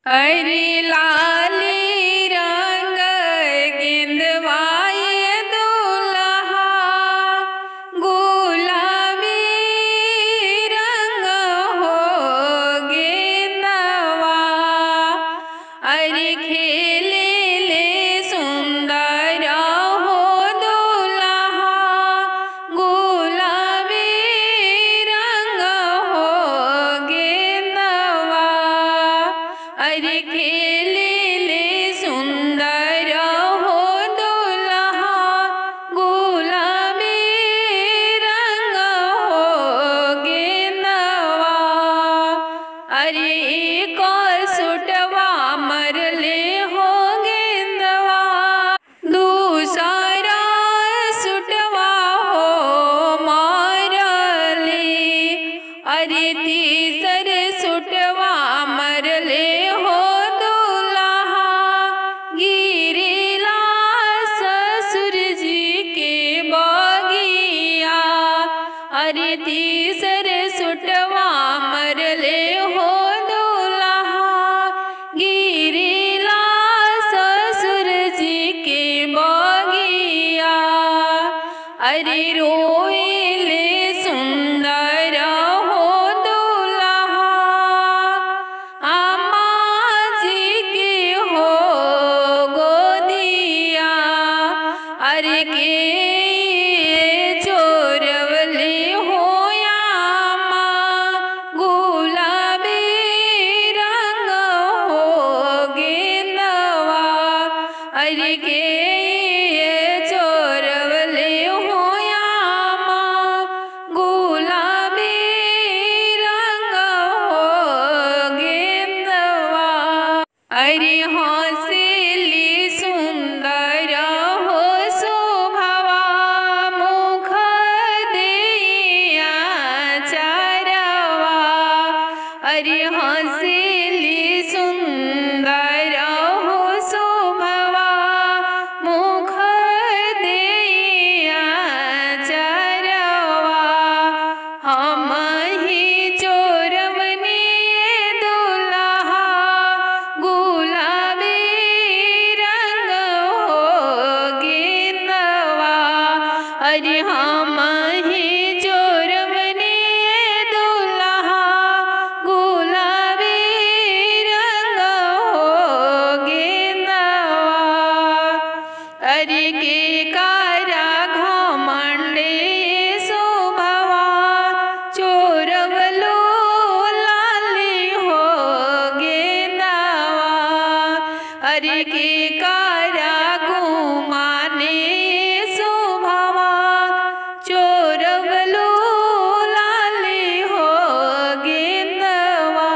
अरे लाली रंग गेंदवाए दुल्हा गुलाबी रंग हो गेंदवा। अरे खेले ले सुंदर हो दुल्हा गुलाबी रंग हो गेंदवा। अरे खेले ले सुंदर हो दुल्हा गुलाबी रंग हो गेंदवा। अरे एक सुटवा मरले हो गेंदवा दूसरा सुटवा हो मरले। अरे तीसर सुटवा मरले हो दुल्हा गिरिला ससुर जी के बगिया। अरे तीसर सुटवा मरले हो दुल्हा गिरिला ससुर जी के बगिया। अरे रोइले सुंदर हो दुल्हा अम्मा जी के हो गोदिया। अरे के चोरवले हो यामा गुलाबी रंग हो गेंदवा। अरे के चोरवले हो यामा गुलाबी रंग हो गेंदवा। अरे हंसली सुंदर हो शोभवा मुख दिया चारवा। अरे हंसली सुंदर हो शोभवा मुख दिया चारवा। हम ही चोरवनी दुल्हा गुलाबी रंग हो गेंदवा। अरे हम ही चोरवनी दुल्हा गुलाबी रंग हो गेंदवा। अरे के कारा घमंडे शोभवा चोरवलो लाली हो गेंदवा। अरे के कारा गुमाने शोभवा चोरवलो लाली हो गेंदवा।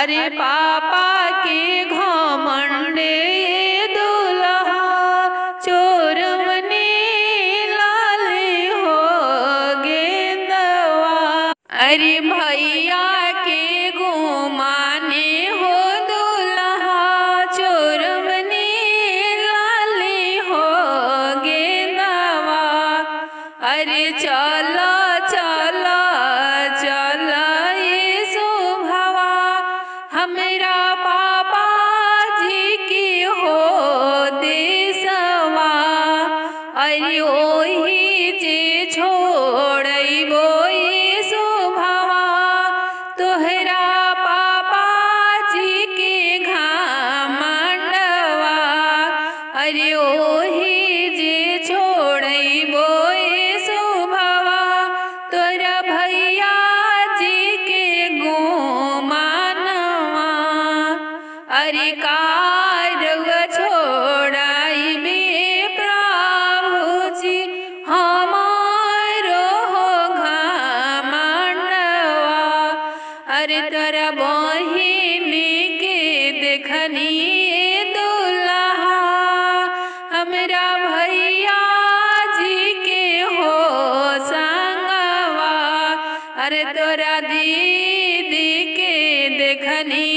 अरे पापा के घमंडे दुल्हा चोरवनी लाली हो गेंदवा। अरे भैया के गुमाने हो दुल्हा चोरवनी लाली हो गेंदवा। अरे चल चल चल ये शोभवा हमरा पापा जी की हो देसवा। अरे ओही जे छोड़बो ये शोभवा तोहरा पापा जी के घमंडवा। अरे ओही जे छोड़बो ये शोभवा तोरा भैया जी के गुमानवा। अरे कारग छोड़ाइबे प्रभु जी हमारो हो घमंडवा। अरे तोरा बहिनी के देखनी दुल्हा हमरा भैया जी के हो संगवा। अरे तोरा दीदी के देखनी